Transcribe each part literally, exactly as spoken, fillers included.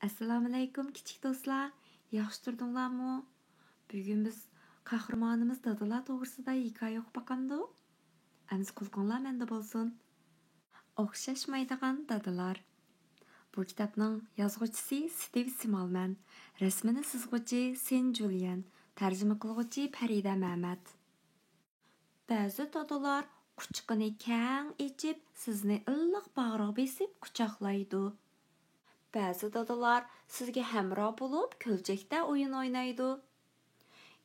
ئەسسالامۇئەلەيكۇم كىچىك دوستلار، ياخشى تۇردۇڭلارمۇ؟ بۈگۈن بىز قەھرىمانىمىز دادىلار توغرىسىدا ھېكايە ئوقۇپ باقامدۇق؟ ئەمىسە قۇلىقىڭلار مەندە بولسۇن. ئوخشاشمايدىغان دادىلار. بۇ كىتابنىڭ يازغۇچىسى ستىۋ سىمالمەن، رەسىمىنى سىزغۇچى سېن جۇليەن، تەرجىمە قىلغۇچى پەرىدە مەمەت. بەزى دادىلار قۇچىقىنى كەڭ ئېچىپ، سىزنى ئىللىق باغرىغا بېسىپ قۇچاقلايدۇ. بەزى دادىلار سىزگە ھەمراھ بولۇپ كۆلچەكتە ئويۇن ئوينايدۇ.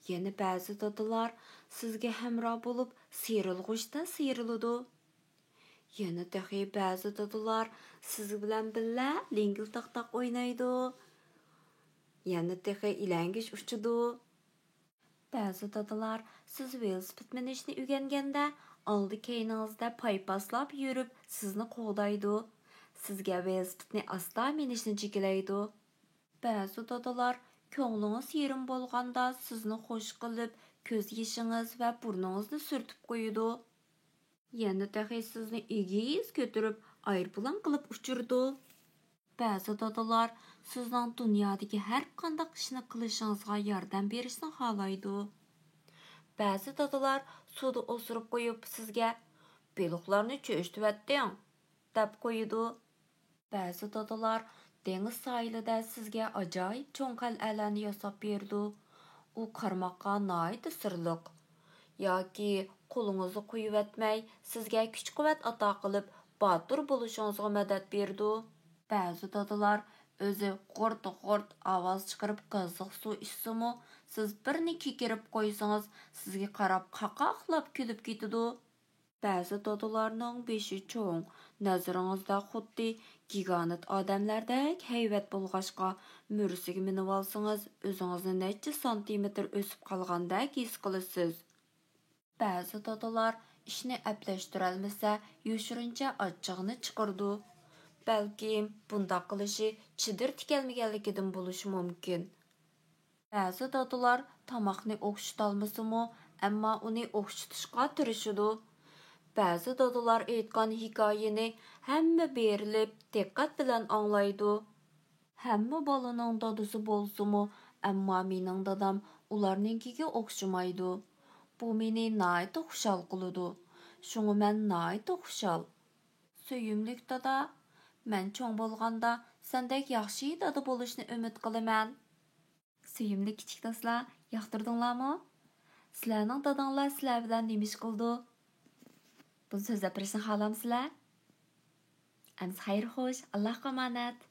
يەنە بەزى دادىلار سىزگە ھەمراھ بولۇپ سىيرىلغۇچتا سىيرىلىدۇ. يەنە تېخى بەزى دادىلار سىز بىلەن بىللە لىڭگىل تاق-تاق ئوينايدۇ. يەنە تېخى ئىلەڭگۈچ ئۇچىدۇ. بەزى دادىلار سىز ۋېلىسىپىت مىنىشنى ئۆگەنگەندە، ئالدى كەينىڭىزدە پايپاسلاپ يۈرۈپ سىزنى قوغدايدۇ. سىزگە ۋېلىسىپىتنى ئاستا مىنىشنى جېكىلەيدۇ. بەزى دادىلار كۆڭلىڭىز يېرىم بولغاندا سىزنى خوش قىلىپ، كۆز يېشىڭىز ۋە بۇرنىڭىزنى سۈرتۈپ قويىدۇ. يەنە تېخى سىزنى ئېگىز كۆتۈرۈپ، ئايروپىلان قىلىپ ئۇچۇرىدۇ. بەزى دادىلار سىزنىڭ دۇنيادىكى ھەر قانداق ئىشنى قىلىشىڭىزغا ياردەم بېرىشنى خالايدۇ. بەزى دادىلار سۇدا ئوسۇرۇپ قويۇپ سىزگە، «بېلىقلارنى چۆچۈتۈۋەتتىڭ» دەپ قويىدۇ. بەزى دادىلار دېڭىز ساھىلىدا سىزگە ئاجايىپ چوڭ قەلئەلەرنى ياساپ بېرىدۇ. ئۇ قارىماققا ناھايىتى سىرلىق. ياكى قولىڭىزنى قويۇۋەتمەي، سىزگە كۈچ-قۇۋۋەت ئاتا قىلىپ، باتۇر بولۇشىڭىزغا مەدەت بېرىدۇ. بەزى دادىلار ئۆزى غۇرت-غۇرت ئاۋاز چىقىرىپ قىزىق سۇ ئىچسىمۇ، سىز بىرنى كېكىرىپ قويسىڭىز، سىزگە قاراپ قاقاقلاپ كۈلۈپ كېتىدۇ. بەزى دادىلارنىڭ بېشى چوڭ، نەزىرىڭىزدە خۇددى گىگانت ئادەملەردەك ھەيۋەت بولغاچقا، مۈرىسىگە مىنىۋالسىڭىز، ئۆزىڭىزنى نەچچە سانتىمېتىر ئۆسۈپ قالغاندەك ھېس قىلىسىز. بەزى دادىلار ئىشنى ئەپلەشتۈرەلمىسە، يوشۇرۇنچە ئاچچىقىنى چىقىرىدۇ. بەلكىم بۇنداق قىلىشى چېدىر تىكەلمىگەنلىكىدىن بولۇشى مۇمكىن. بەزى دادىلار تاماقنى ئوخشىتالمىسىمۇ، ئەمما ئۇنى ئوخشىتىشقا تىرىشىدۇ. بەزى دادىلار ئېيتقان ھېكايىنى ھەممە بېرىلىپ دىققەت بىلەن ئاڭلايدۇ. ھەممە بالىنىڭ دادىسى بولسىمۇ، ئەمما مېنىڭ دادام ئۇلارنىڭكىگە ئوخشىمايدۇ. بۇ مېنى ناھايىتى خۇشال قىلىدۇ. شۇڭا مەن ناھايىتى خۇشال. سۆيۈملۈك دادا، مەن چوڭ بولغاندا سەندەك ياخشى دادا بولۇشنى ئۈمىد قىلىمەن. سۆيۈملۈك كىچىك دوستلار، ياقتۇردۇڭلارمۇ؟ سىلەرنىڭ داداڭلار سىلەر بىلەن نېمە ئىش قىلىدۇ؟ بۇنى سۆزلەپ بېرىشنى خالامسىلەر؟ ئەمىسە خەير خوش، ئاللاھقا ئامانەت.